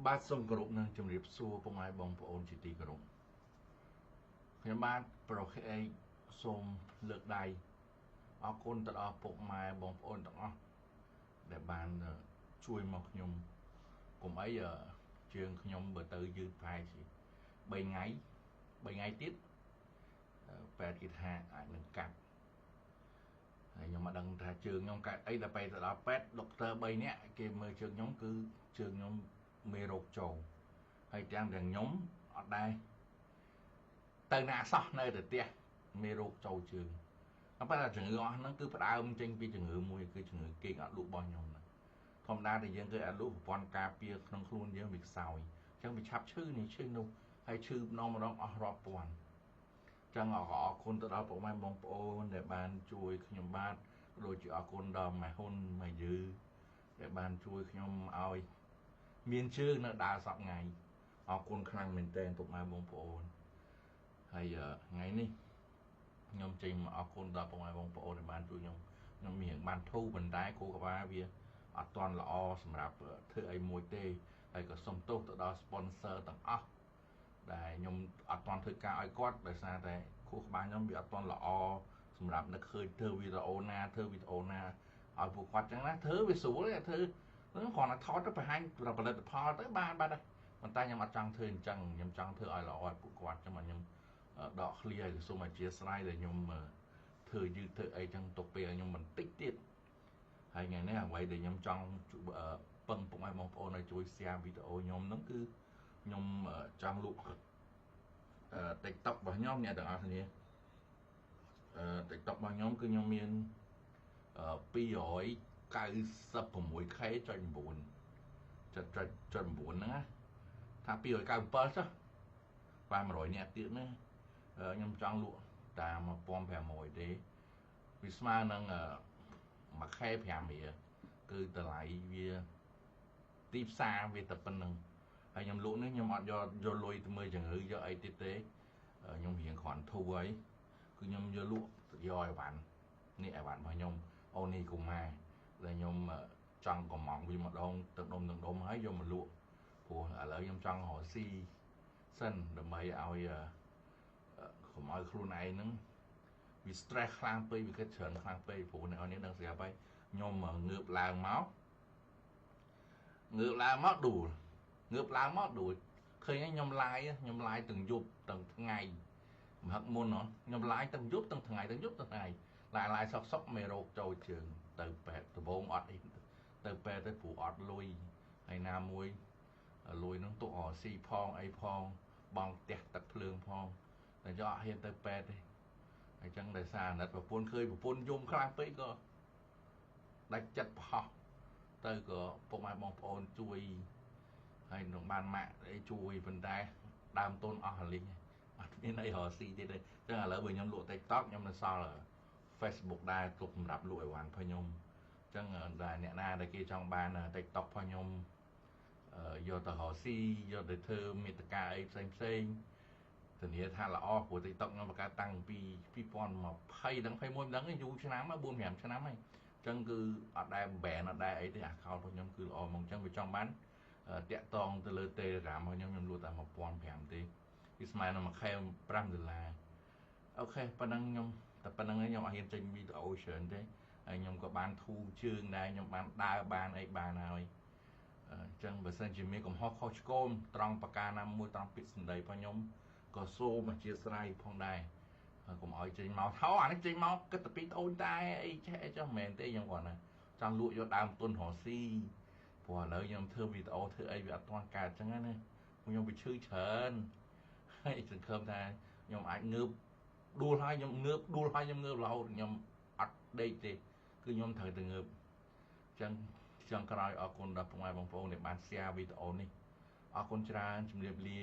បាទសូមគោរពនិងជម្រាបសួរពុកម៉ែបងប្អូនជាទីគោរពខ្ញុំបាទប្រុសឯកសូមលើកដៃអរគុណទៅដល់ពុកម៉ែបងប្អូនទាំងអស់ដែលបានជួយមកខ្ញុំកុំអីជើងខ្ញុំបើទៅយឺតប្រហែលជា3ថ្ងៃ3ថ្ងៃទៀតពេទ្យគេថាអាចនឹងកាត់ហើយខ្ញុំមិនដឹងថាជើងខ្ញុំកាត់អីដល់ពេលទៅដល់ពេទ្យដុកទ័រ3នាក់គេមើលជើងខ្ញុំគឺជើងខ្ញុំមេរោគចូលហើយទាំងខ្ញុំអត់ដែរទៅណាសោះនៅតែផ្ទះមេរោគចូលជើងប៉ុន្តែជំងឺអស់ហ្នឹងគឺផ្ដើមចេញពីជំងឺមួយគឺជំងឺគេងអត់លក់របស់ខ្ញុំហ្នឹងធម្មតាតែយើងគឺអត់លក់ប្រព័ន្ធការពារក្នុងខ្លួនយើងវាខ្សោយអញ្ចឹងវាឆាប់ឈឺនេះឈឺនោះហើយឈឺម្ដងម្ដងអស់រាប់ពាន់ចឹងអរគុណទៅដល់ពុកម៉ែបងប្អូនដែលបានជួយខ្ញុំបាទដូចជាអរគុណដល់ម៉ែហ៊ុនម៉ែយឺដែលបានជួយខ្ញុំឲ្យមានជើងនៅដើរសប្ថ្ងៃអរគុណខ្លាំងមែនទែនពុកម៉ែបងប្អូនហើយថ្ងៃនេះខ្ញុំចេញមកអរគុណដល់ពុកម៉ែបងប្អូនដែលបានជួយខ្ញុំខ្ញុំមានបានធូរប៉ុន្តែគោក្បាលវាអត់ទាន់ល្អសម្រាប់ធ្វើអីមួយទេហើយក៏សុំទោសទៅដល់ sponsor ទាំងអស់ដែលខ្ញុំអត់ទាន់ធ្វើការឲ្យគាត់ដោយសារតែខួរក្បាលខ្ញុំវាអត់ទាន់ល្អសម្រាប់នឹកឃើញធ្វើវីដេអូណាធ្វើវីដេអូណាឲ្យពួកគាត់ចឹងណាធ្វើវាស្រួលទេធ្វើគ្រាន់តែថតទៅបង្ហាញផលិតផលទៅបានបាត់ហើយប៉ុន្តែខ្ញុំអត់ចង់ធ្វើអញ្ចឹងខ្ញុំចង់ធ្វើឲ្យល្អឲ្យពួកគាត់ចឹងខ្ញុំដកឃ្លាឲ្យសូមអធិស្ឋានដែលខ្ញុំធ្វើយឺតធ្វើអីចឹងទុកពេលឲ្យខ្ញុំបន្តិចទៀតហើយថ្ងៃនេះអ្វីដែលខ្ញុំចង់ពឹងពុកម៉ែបងប្អូនឲ្យជួយ share វីដេអូខ្ញុំហ្នឹងគឺខ្ញុំចង់លក់ TikTok របស់ខ្ញុំអ្នកទាំងអស់គ្នា TikTok របស់ខ្ញុំគឺខ្ញុំមាន 296k ចុច9ចុចចុច9ហ្នឹងណាថា297ចុះបាន100នាក់ទៀតណាខ្ញុំចង់លក់តាម1500ទេវាស្មើនឹង 1k 5រៀលគឺតម្លៃវាទីផ្សារវាតែប៉ុណ្្នឹងហើយខ្ញុំលក់នេះខ្ញុំអត់យកលុយទៅមើលជំងឺយកអីទៀតទេខ្ញុំរៀងគ្រាន់ធូរហើយគឺខ្ញុំយកលក់យកអីវ៉ាន់នេះអីវ៉ាន់របស់ខ្ញុំអូនេះកុមារដែលខ្ញុំចង់កំងវាម្ដងទឹកដុំទឹកដុំហើយយកមកលក់ព្រោះឥឡូវខ្ញុំចង់រកស៊ីសិនដើម្បីឲ្យកុំឲ្យខ្លួនឯងហ្នឹងវា stress ខ្លាំងពេកវាគិតច្រើនខ្លាំងពេកព្រោះអ្នកនេះដឹងស្រាប់ហើយខ្ញុំងើបឡើងមកងើបឡើងមកដួលងើបឡើងមកដួលឃើញខ្ញុំឡាយខ្ញុំឡាយទាំងយប់ទាំងថ្ងៃមហឹកមុនខ្ញុំឡាយទាំងយប់ទាំងថ្ងៃទាំងយប់ទាំងថ្ងៃឡាយសុកសុកមេរោគចូលជើងទៅពេទ្យដំបងអត់អីទៅពេទ្យទៅព្រោះអត់លុយហើយណាមួយលុយនឹងទុករកស៊ីផងអីផងបងផ្ទះទឹកភ្លើងផងតែយកអត់ហ៊ានទៅពេទ្យទេអញ្ចឹងដោយសារអាណិតប្រពន្ធឃើញប្រពន្ធយំខ្លាំងពេកក៏ដាច់ចិត្តផោះទៅក៏ពុកម៉ែបងប្អូនជួយហើយនឹងបានម៉ាក់អីជួយប៉ុន្តែដើមទុនអស់រលីងអត់មានអីរកស៊ីទៀតទេអញ្ចឹងឥឡូវបើខ្ញុំលក់ TikTok ខ្ញុំនៅសល់ Facebook ដែរទុកសម្រាប់លក់អីវ៉ាន់របស់ខ្ញុំអញ្ចឹងដែលអ្នកណាដែលគេចង់បាន TikTok របស់ខ្ញុំយកទៅរកស៊ីយកទៅធ្វើមេត្តាអីផ្សេងផ្សេងធានាថាល្អព្រោះ TikTok ខ្ញុំបង្កើតតាំងពី2020ដល់21មិនដឹងយូរឆ្នាំ4 5ឆ្នាំហើយអញ្ចឹងគឺអត់ដែល ban អត់ដែលអីទេ account របស់ខ្ញុំគឺល្អហ្មងអញ្ចឹងវាចង់បានតាក់តងទៅលើ Telegram របស់ខ្ញុំខ្ញុំលក់តែ1500ទេវាស្មើនឹង1ខែ5ដុល្លារអូខេប៉ុណ្ណឹងខ្ញុំតែប៉ុណ្្នឹងខ្ញុំអត់ហ៊ានចេញវីដេអូច្រើនទេហើយខ្ញុំក៏បានធូរជើងដែរខ្ញុំបានដើរបានអីបានហើយអញ្ចឹងបើសិនជាមានកំហុសខុសឆ្គងត្រង់ប្រការណាមួយត្រង់ពាក្យសម្ដីរបស់ខ្ញុំក៏សូមអធិស្ឋានផងដែរកុំឲ្យចេញមកថោអានេះចេញមកគិតតែពីត្អូនតែអីចេះអីចុះមិនមែនទេខ្ញុំគាត់ណាចង់លក់យកដើមទុនរកស៊ីព្រោះឥឡូវខ្ញុំធ្វើវីដេអូធ្វើអីវាអត់ទាន់កើតអញ្ចឹងណាខ្ញុំវាឈឺច្រើនហើយសង្ឃឹមថាខ្ញុំអាចងើបដួលហើយខ្ញុំងើបដួលហើយខ្ញុំងើបរហូតខ្ញុំអត់ដេកទេគឺខ្ញុំត្រូវតែងើបអញ្ចឹងចុងក្រោយអរគុណដល់ពុកម៉ែបងប្អូនដែលបាន share វីដេអូនេះអរគុណច្រើនជម្រាបលា